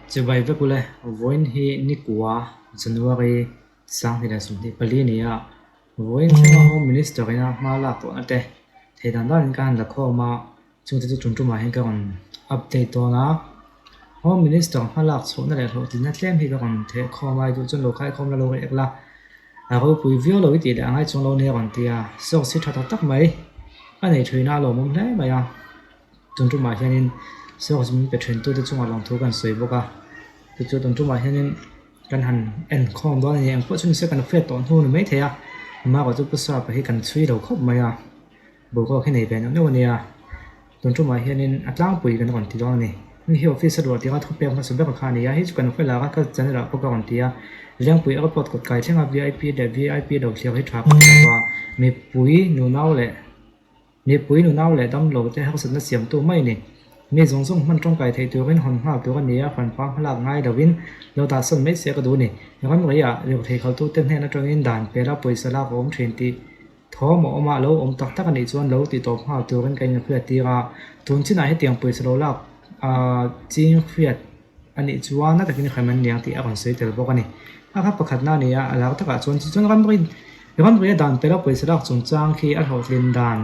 Chibai vek ule, vawiin hi Nikua, January, 2024 ni a, vawiin thlenga Home Minister ina hma lak tawhna te thei dan danin ka han la khawm a, chungte chu tum tumah hian ka rawn update dawn a. Home Minister hma lak chhuahna leh hlawhtlinna tlem hi ka rawn theh khawm a, i duh chuan lo khai khawm la lo rek la, a ropui viau lo i tih leh a ngai chuang lo nia rawn ti a, source hi tha tak tak mai ka nei thin a, a lawmawm hle mai a. Tun tumah hianin source min pe thentute chungah lawmthu kan sawi bawk a, tichu tun tumah hianin kan han en khawm dawn a ni. Engpawh chu nise kan hriat tawh hnu ni maithei a, amaherawh chu Pu Sapa hi kan chhui lo khawp mai a, boruak hi nei ve neuh neuh a nia. Tun tumah hianin a tlangpui kan rawn ti dawn a ni. Hei hi office a luah tirha thupek hmasa ber kha a ni a, hei chu kan hre lak a, ka channel ah pawh ka rawn ti a, Lengpui airport kawt kai thlenga vip leh vip lo thlir hi tha ka ti lo va, mipui nunau leh Mipui nunau leh damlo te harsatna siamtu mai a ni. Mi zawng zawng hman tawngkai theih turin hawn nghal tur a ni a, hranpa hmalak ngai lovin lo dahsawn mai se ka duh a ni. Ramriah lirthei khaltute hnen atangin dan pela pawisa lak a awm thin tih thawm a awm a, lo awm tak tak a nih chuan lo ti tawp nghal turin ka inhriat tir a. Tun chinah hetiang pawisa lo lak ching hriat a nih chuan na takin hrem an niang tih a rawn sawi tel bawk a ni. A kha pakhatna a ni a, a lar takah chuan chu chuan ramri ramri a dan pela pawisa lak chungchang khi a hlawhtlin dan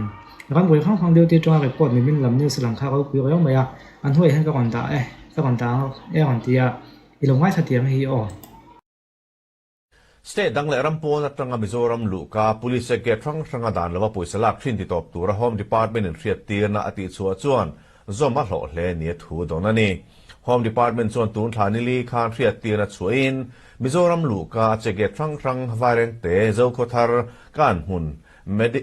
ramri hrang hrang duty atanga report ni min lam news lang kha ropui riau mai a, an hnuaiah hian ka rawn dah e, ka rawn dah ang e a rawn ti a, i lo ngaithla tiang hi aw. State dang leh ram pawn atanga Mizoram luhka Police gate hrang hranga dan lova pawisa lak thin ti tawp tura Home Department in hriattirna a tihchhuah chuan zawm a hlawh hle nia thu dawn a ni. Home Department chuan tun thla nili khan hriattirna chhuahin Mizoram luhka a che gate hrang hrang Vairengte, Zokhawthar, Kanhmun, Medi.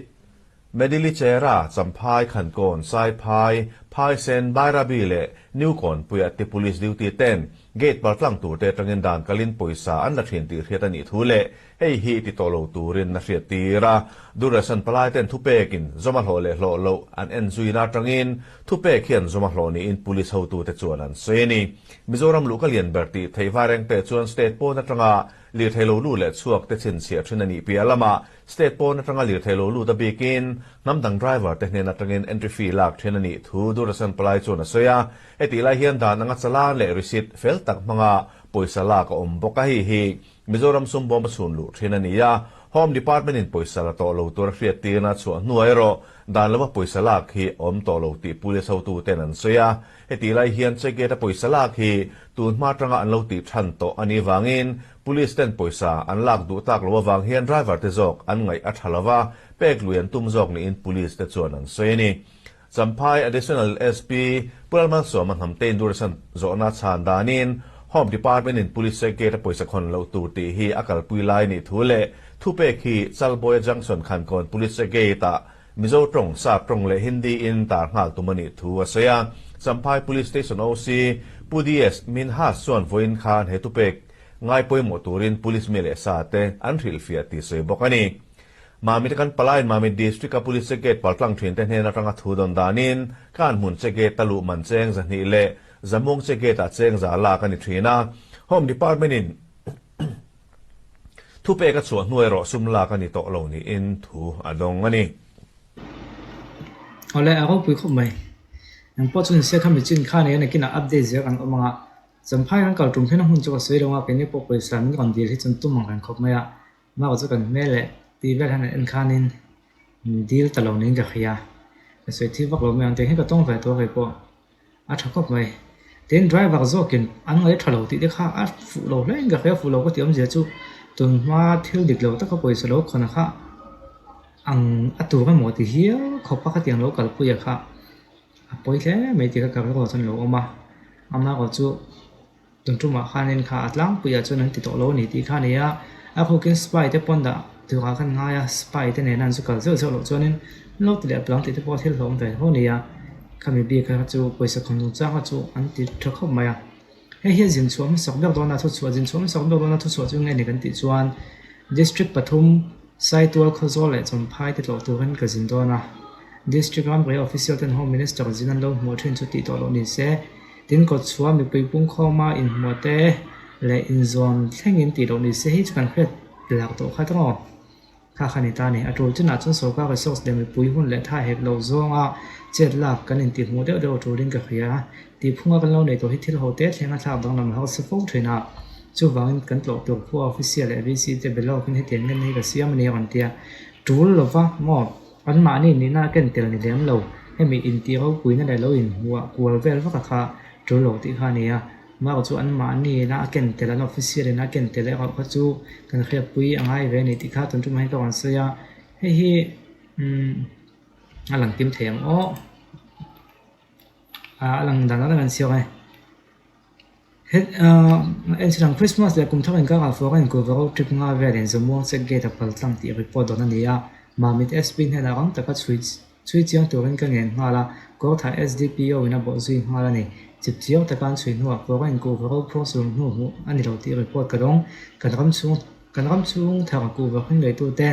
Medilichera, Champhai, Khankawn, Saiphai, Phaisen, Bairabi leh New Kawnpuia te Police duty ten gate paltlang turte atangin dan kalin pawisa an la thin tih hriat a nih thu leh hei hi ti tawh lo turin a hriat tir a. Doordarshan palai ten thupekin zawm a hlawh leh hlawh loh an en zuina atangin thupek hian zawm a hlawh niin Police hotute chuan an sawi a ni. Mizoram luhka lian ber tih theih Vairengte chuan state pawn atanga lirthei lo lut leh chhuak te chhinchhiah thin a nih piah lamah State pawn atanga lirthei lo lut a bikin hnam dang driver te hnen atangin entry fee lak then a nih thu Doordarshan Palai chuan a sawi a. Hetih lai hian dan anga chalan leh receipt fel tak hmanga pawisa lak a awm bawk a, hei hi Mizoram sum bawm a chhun luh thin a ni a. Home Department in pawisa la tawh lo tur a hriattirna a chhuah hnuah erawh dan lova pawisa lak hi a awm tawh lo tih police hotuten an sawi a. Hetih lai hian check gate a pawisa lak hi tun hma atanga an lo tih than tawh a nih vangin Police ten pawisa an lak duh tak lo avang hian driver te zawk an ngaih a tha lo va, pek lui an tum zawk niin Police te chuan an sawi a ni. Champhai Additional SP Pu Lalmalsawma Hnamte Indurasan zawhna chhan danin Home Department in Police gate a pawisa khawn loh tur tih hi a kalpui lai nih thu leh thupek hi Chalbawia Junction Khankawn Police gate ah Mizo tawng, Sap tawng leh Hindi in tar nghal tum a nih thu a sawi a. Champhai Police Station OC Pu DS Minhas chuan vawiin khan he thupek Ngai pawimawh turin Police mi leh sa te an hrilhfiah tih sawi bawk a ni. Mamit kan palaiin Mamit District a Police che gate paltlang thin te hnen atanga thu dawn danin kan hmun che gate a luh man cheng 200 leh Zamuang che gate ah cheng 100 lak a ni thin a. Home Department in thupek a chhuah hnu erawh sum lak a ni tawh lo niin thu a dawng a ni. Awle a ropui khawp mai. Engpawh chu ni se kha michin kha nia nakinah update zel kan awm ang a. Champhai kan kal tum hian a hmun chu ka sawi lo a, keini pawh pawisa min rawn dil hi chuan tum ang reng khawp mai a, mah chu kan hmel leh tih vel hian an en khanin min dil ta lo niin ka hria, ka sawi thil vak lo mai ang tiang hi ka tawng ve tawh a kei pawh a tha khawp mai. Tin driver zawkin an ngaih tha lo tih te kha a fuh lo hle in ka hria, fuh lo ka tih awmzia chu tunhma thil dik lo taka pawisa lo khawn kha ang a tur emaw ti hial khawp a khatiang lo kalpui a kha. A pawi hle mai tih kha ka rilru chuan lo awm a, amaherawh chu tun tumah khanin kha a tlangpuiah chuan an ti tawh lo a ni tih kha a ni a, a khukin spy te pawn dah turah khan ngai a, spy te nena an zu kal zeuh zeuh loh chuanin an lo ti leh piang tih te pawh thil hlawm ve ho a ni a, khami bik kha chu pawisa khawn chung chang kha chu an ti tha khawp mai a, hei hi a zin chhuah hmasak ber dawn a, thuchhuah zin chhuah hmasak ber dawn a thuchhuah chu nge ni kan tih chuan district pathum Saitual Khawzawl leh Champhai te tlawh turin ka zin dawn a. District ramri official ten Home Minister zin an lo hmuh thin chu tih tawh loh ni se, tin kawtchhuah mipui pungkhawma inhmuah te leh inzawn thlengin tih loh ni se hi chu kan hriat lak tawh kha tawng aw. Kha kha ni ta ni. A tul chinah chuan sorkar resource leh mipui hun leh tha hek lo zawnga Chet lak kan intihhmuh deuh deuh tulin ka hria a, tihphunga kan lo nei tawh hi thil ho te thleng a thlak danglam hausa fo thin a. Chuvangin kan tlawh tur khua official leh VC te be lawkin hetiang ngen hi ka siam a ni a rawn ti a. Tul lova maw anmahni nihna a ken tel ni lem lo, hemi intih ropuina leh lo inhmuah kual vel vak a kha tul lo tih kha a ni a. Mah chu anmahni ina a ken tel, an official in a ken tel erawh kha chu kan hriatpui a ngai ve a ni tih kha tun tumah hian ka rawn sawi a. Hei hi umm a lang kim thei ang aw. Ah a lang dan dan an siam e. He ah enchhin ang Christmas leh kum thar inkarah foreign kuhva road trip nga velin Zamuang check gate a pal tlang tih report dawn a ni a. Mamit SP hnenah rang taka chhui chhui chiang turin ka ngen nghal a, Kawrthah SDPO in a bawh zui nghal a ni. Chip chiang taka an chhui hnuah foreign kuhva ro phuang sur hnu hmuh a ni lo tih report ka dawng. Kan ram chhung kan ram chhung thar kuhva hring leitute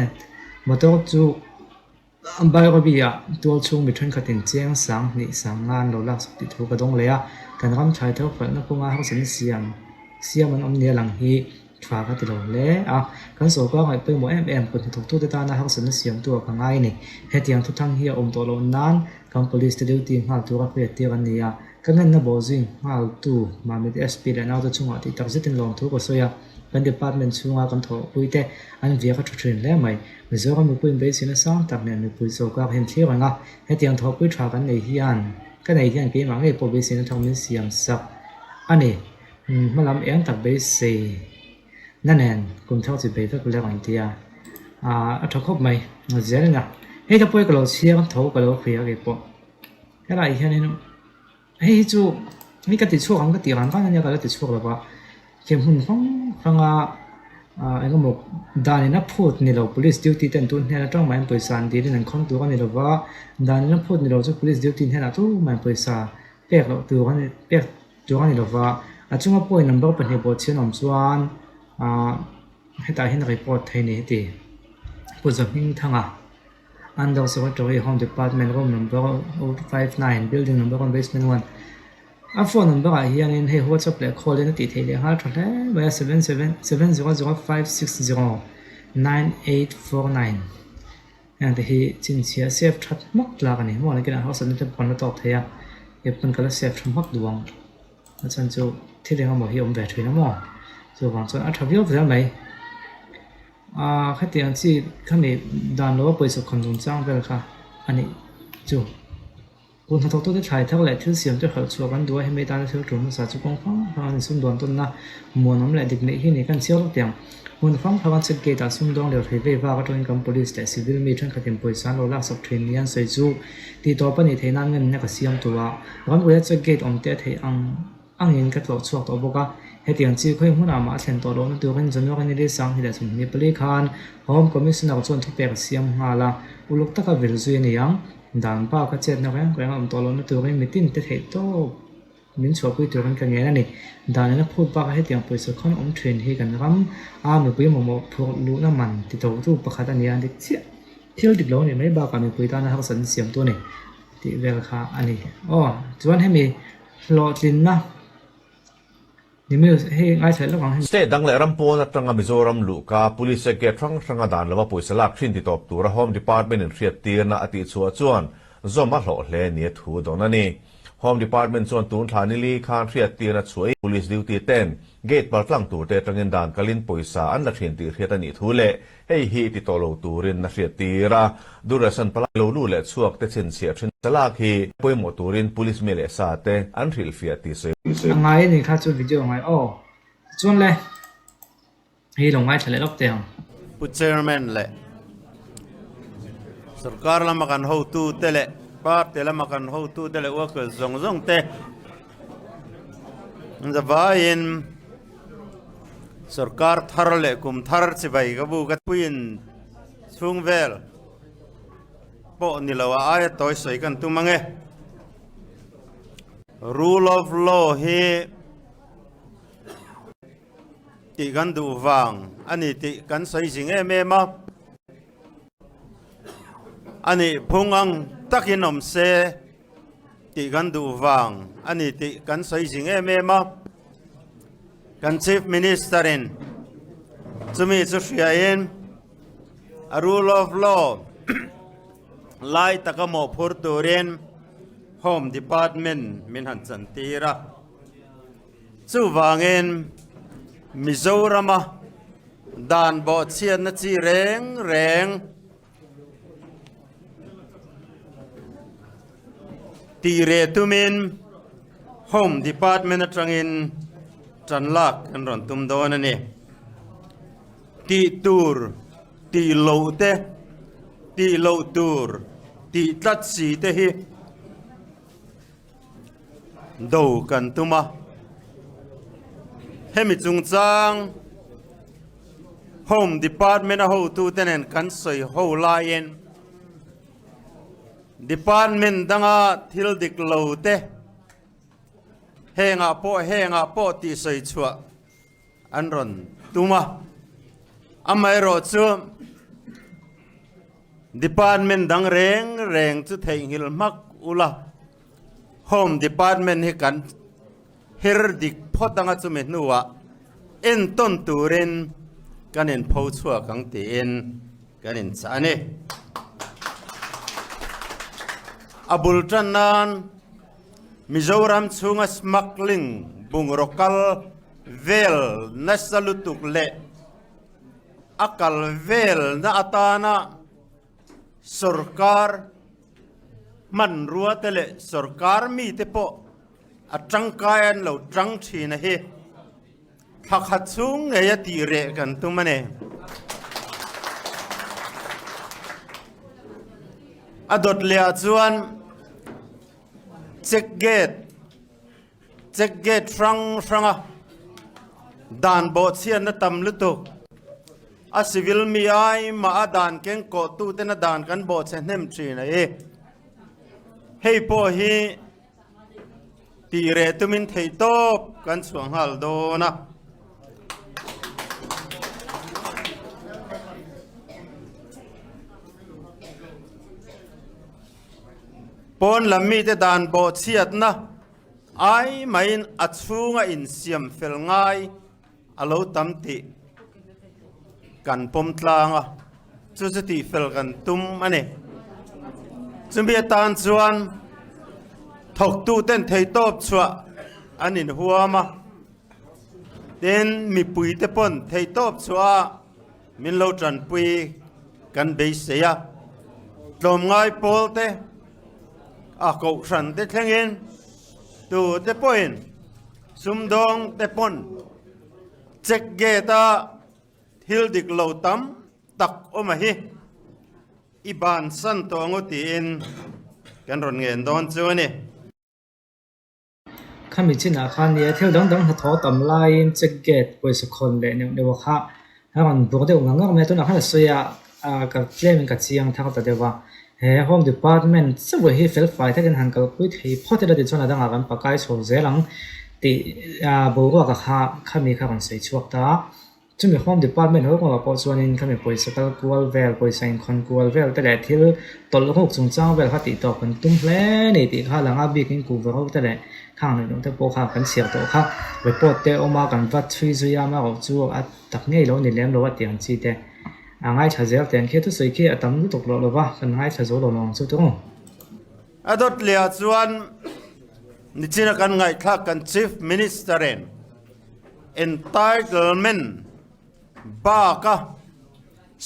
motor chu Bairabi-ah tual chhung mi thenkhatin cheng sang hnih sang nga an lo laksak tih thu ka dawng leh a, kan ram thlai thar phalhna kawnga harsatna siam siam an awm nia lang hi tha ka ti lo hle a. Kan sawrkar ngaih pawimawh em em kut hnathawktute tana harsatna siamtu ah ka ngai a ni. Hetiang thuthang hi a awm tawh loh nan kan police te duty nghal tura hriat tir an ni a, ka ngenna bawh zui nghaltu Mamit SP leh naute chungah tih tak zetin lawmthu ka sawi a. Kan department chhunga kan thawhpui te an viak a tha thin hle mai. Mizoram mipui inbeihsihna sang tak nen mipui sawrkar hian thlir reng a, hetiang thawhpui tha kan nei hian ka nei hian keimah ngei pawh beiseina thar min siam sak a ni. Hmalam eng tak beisei na nen kum thar chi bei vek leh rawn ti a, a tha khawp mai. Zel ina hei ta pawh hi ka lo chhiar tho ka lo hria keipawh. Helaiah hianin. Hei hi chu hei ka ti chhuak ang ka tih ran ran ania ka la ti chhuak lo va, khi hmun hrang hranga ah eng emaw dan in a phut ni lo police duty ten tun hnen atang mah in pawisa an dil in an khawn tur a ni lo va, dan in a phut ni lo chu police duty hnenah tu mah in pawisa pek loh tur a ni pek tur a ni lo va, a chunga point number pahnih bawhchhian awm chuan ah hetah hian report theih a ni heti Pu Zahmingthanga. Under Secretary Home Department room number 059 building number 1 basement 1 A phone number ah hianin hei WhatsApp leh call in a tih theih leh nghal tha hle mai a 7 7 7 0 0 5 6 0 9 8 4 9 heng te hi chhinchhiah save that hmak tlak a ni maw nakinah harsatna te pawh kan la tawk thei a hei pawn ka la save tha hmak duh ang a chhan chu thil engemaw hi a awm ve thin a maw chuvang chuan a tha viau zel mai. Aaa khatiang chi khami dan lo a pawisa khawn chung chang vel kha a nih chu. Kut hnathawktute thlai thar leh thil siam te hralh chhuah kan duh a, hemi tana thil tul hmasa chu kawng hrang hrang an sumdawn tawnna muanawm leh dik neih hi ni kan chhiar lawk tiang. Hmun hrang hrang a check gate ah sumdawng leh hrui vei vak atangin kan police leh civil mi thenkhatin pawisa an lo laksak thin ni an sawi chu tih tawp a nih theih nan ngenna ka siam tu a, ramria check gate awm te a theih ang. Angin ka tlawh chhuak tawh bawk a, hetiang chi khawi hmunah mah a thlen tawh lohna turin January ni li sang hi leh 24 khan Home Commissioner chuan thupek a siam nghal a, uluk taka vil zui a ni ang. Dan bak a chetna reng reng a awm tawh lohna turin mitin te theih tawp min chhuahpui turin ka ngen a ni. Dan in a phut bak a hetiang pawisa khawn awm thin hi kan ram a mipui mamawh phurh luhna man ti totu pakhat a ni a, dik chiah thil dik lo a nih mai bakah mipui tana harsatna siamtu a ni tih vel kha a ni. Aw chuan hemi Hlawhtlinna ni mai hei ngaithla lawk ang. State dang leh ram pawn atanga Mizoram luhka Police leh gate hrang hranga dan lova pawisa lak thin ti tawp tura Home Department in hriattirna a tihchhuah chuan zawm a hlawh hle nia thu dawn a ni. Home Department chuan tun thla nili khan hriattirna chhuah Police duty ten gate paltlang turte atangin dan kalin pawisa an la thin tih hriat a nih thu leh Hei hi ti tawh lo turin a hriattir a, Doordarshan palai lo lu leh chhuak te chhinchhiah thin chalak hi pawimawh turin Police mi leh sa te an hrilhfiah tih sawi. A ngai a ni kha chu video ngai aw. Chuan le hei lo ngaithla leh lawk teh ang. Pu Chairman leh Sorkar lama kan hotu te leh Party lama kan hotu te leh workers zawng zawng te zavaiin Sorkar thar leh kum thar chibai ka bu ka puiin chhung vel pawh ni lo a aia tawi sawi kan tum ange. Rule of law hi tih kan duh vang a ni tih kan sawi zing em em a. A nih phung ang takin awm se tih kan duh vang a ni tih kan sawi zing em em a. Kan Chief Minister in chumi chu hriain a rule of law lai taka mawhphur turin. Home Department min han chantir a. Chuvangin Mizorama dan bawhchhiatna chi reng reng tih reh tumin Home Department atangin tan lak kan rawn tum dawn a ni. Tih tur tih loh te, tih loh tur tih tlat si te hi do kan tum a. Hemi chungchang Home Department a hotute nen kan sawi ho laiin Department danga thil dik lo te hengah pawh hengah pawh tih sawi chhuah an rawn tum a. Amaherawh chu Department dang reng reng chu theihnghilh hmak ula Home Department hi kan Her dik phawt anga chumi hnuah entawn turin kan inpho chhuak ang tiin kan inchah a ni. A bul tan nan Mizoram chhunga smuggling bungraw kal vel nasa lutuk leh a kal velna atana sorkar hmanrua te leh sorkar mite pawh A tangkai an lo tang thin a hi. Thla khat chhung ngei a tih reh kan tum a ni. A dawt leh ah chuan check gate check gate hrang hrang a dan bawhchhiatna tam lutuk a civil mi ai mah a dan keng kawh tu ten a dan kan bawhchhe hnem thin a hi. Hei pawh hi Tih reh tumin theihtawp kan chhuah nghal dawn a. Pawn lam mite dan bawhchhiatna ai maiin a chhunga insiam fel ngai a lo tam tih kan pawm tlang a, chu chu tih fel kan tum a ni. Chumi atan chuan thawktu ten theihtawp chhuah an inhuam a, tin mipui te pawn theihtawp chhuah a min lo tanpui kan beisei a, tlawmngai pawl te a kohhran te thlengin tu te pawhin sumdawng te pawn Check gate a thil dik lo tam tak awm a hi i bansan tawh angu tiin kan rawn ngen dawn chu a ni. Khami chinah khan nia thil dang dang hnathawh tam laiin check gate pawisa khawn leh neuh neuh a kha a rawn bawk deuh ngang ngang mai a tunah khan a sawi a ah ka tlem in ka chiang thar ta deuh a he home department chauh hi fel fai takin han kalpui thei phawt ila tichuan a dangah kan pakai chho zel ang tih ah boruak a kha khami kha rawn sawi chhuak ta a chumi home department ho kawngah pawh chuanin khami pawisa kal kual vel pawisa inkhawn kual vel te leh thil tawlh ruk chungchang vel kha tih tawp kan tum hle a ni tih kha a lang a bikin kuhva ro te leh khang leh hnawh te pawh kha kan chhiar tawh kha report te a awm a kan va chhui zui a amaherawh chu a tak ngei lo ni lem lo a tih ang chi te. A ngaithla zel teh ang khi thusawi khi a tam lutuk loh lova kan ngaithla zo lo ang chu tung. A dawt leh ah chuan nichina kan ngaihthlak kan Chief Minister in entitlement bak a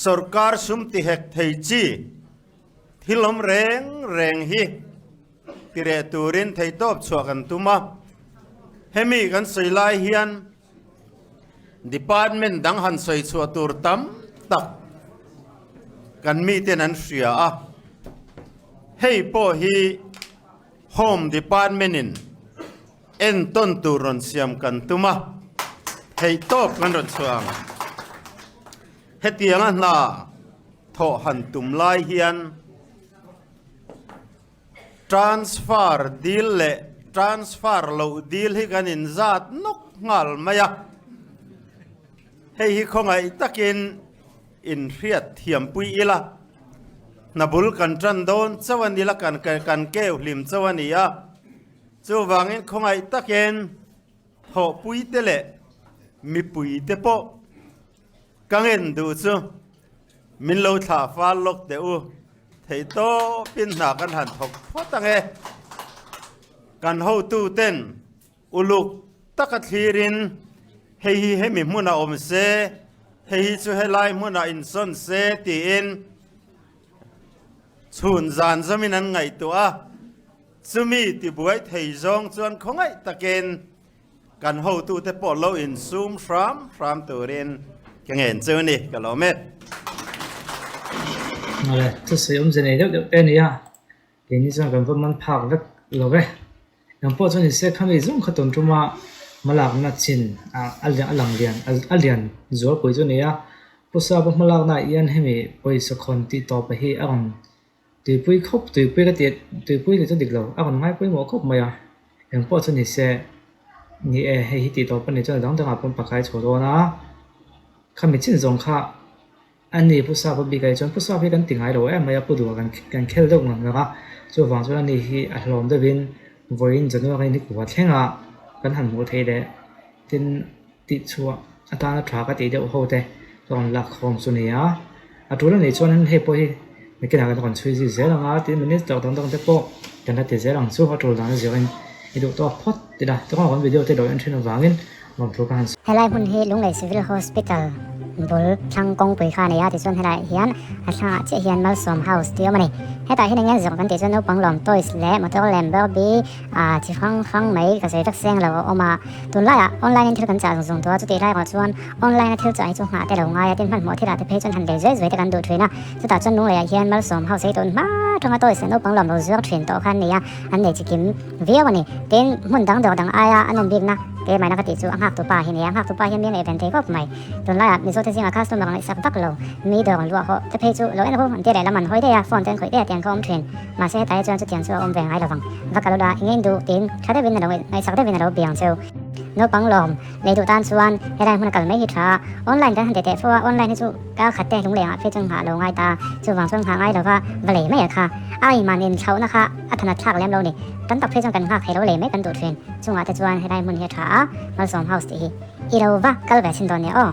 sorkar sum ti hek thei chi thil awm reng reng hi ti reh turin theihtawp chhuah kan tum a. Hemi kan sawi lai hian Department dang han sawi chhuah tur tam tak kan miten an hria a, hei pawh hi Home Department in entawn tur rawn siam kan tum a, theihtawp kan rawn chhuah ang. Hetianga hna thawh han tum lai hian Transfer dil leh transfer loh dil hi kan inzat nawk nghal mai a, hei hi khawngaih takin inhriat thiampui ila, hna bul kan tan dawn chauh a ni la, kan kan keu hlim chauh a ni a, chuvangin khawngaih takin thawhpui te leh mipui te pawh ka ngen duh chu Min lo thlah fal lawk teh u, theihtawpin hna kan han thawk phawt ang e. Kan hotuten uluk taka thlirin hei hi hemi hmunah awm se, hei hi chu helai hmunah insawn se tiin chhun zan zawmin an ngaihtuah a. Chumi tibuai thei zawng chuan khawngaih takin kan hotute pawh lo insum hram hram turin ka ngen chu ni, ka lawm e. Awle, thusawi awmze nei deuh deuh te a ni a. Keini chuan kan va man phak vek lo ve. Eng pawh chuan nise khami zawng kha tawn tuma hmalakna chin a lang lian a lian zualpui chu a ni a. Pu Sapa hmalaknaah hian hemi pawisa khawn tih tawpa hi a rawn tuipui khawp tuipui ka tih tuipui tih chu dik lo a rawn ngai pawimawh khawp mai a. Eng pawh chu nise ni e hei hi tih tawp a ni chuan a dang dangah pawn pakai chho dawn a. Khami chin zawng kha. A ni, Pu Sapa bik ah hi chuan Pu Sapa hi kan ti ngai lo em mai a, Pu Duha kan kan khel deuh ngang ngang a, chuvang chuan a ni hi a hlawm deuhin vawiin January ni kua thlenga kan han hmuh theih leh tin tih chhuah atana tha ka tih deuh ho te ka rawn lak khawm chu ni a, a tul a nih chuan hei pawh hi nakinah kan rawn chhui zui zel ang a, tin minister dang dang te pawh kan la ti zel ang chu a tul dan a zirin i duh tawk phawt ila chuan kan video te lo en thin avangin lawmthu ka han sawi. Helai hmun hi Lunglei Civil Hospital bul thlang kawngpui kha a nei a, tichuan helaiah hian a thlangah chiah hian Malsawm House tih a awm a ni. Hetah hian eng nge zawrh kan tih chuan naupang lawm toys leh motor lem Barbie ah chi hrang hrang mai ka sawi vek seng lo a awm a. Tunlaiah online in thil kan chah zung zung tawh a, chutih lai erawh chuan online a thil chah hi chu nghah te lo ngai a, tin hmanhmawh thilah te phei chuan han lei zuai zuai te kan duh thin a. Chutah chuan Lungleiah hian Malsawm House hi tun hma tanga toys leh naupang lawm lo zuar thin tawh kha an nei a, an nei chi kim viau a ni. Tin, hmun dang dawr dang aia a nawm bikna te maina ka tih chu a nghaktu pa hi nia, a nghaktu pa hian mi a ngaihven thei khawp mai. Tunlaiah Mizote zingah customer ang ngaihsak vak lo, mi dawr an luah hawh te phei chu lo en ru an ti leh lam an hawi daih a, phone te an khawih daih a tiang kha a awm thin. Mahse hetah hi chuan chutiang chu a awm ve ngai lovang. Va kal ula i ngei duh tiin tha deuhin a lo ngaihsak deuhin a lo biang cheu. Naupang lawm lei duh tan chuan helai hmun a kal mai hi tha a, online kan han ti teh fo a, online hi chu kar khat te lunglengah phei chuan nghah lo ngai ta, chuvang chuan nghah ngai lova va lei mai a kha. A inman inthlauhna kha a thanat thlak lem lo ni. Tam tak phei chuan kan nghak thei lo lei mai kan duh thin. Chungah te chuan helai hmun hi a tha a, Malsawm House tih hi i lo va kal ve chhin dawn nia aw.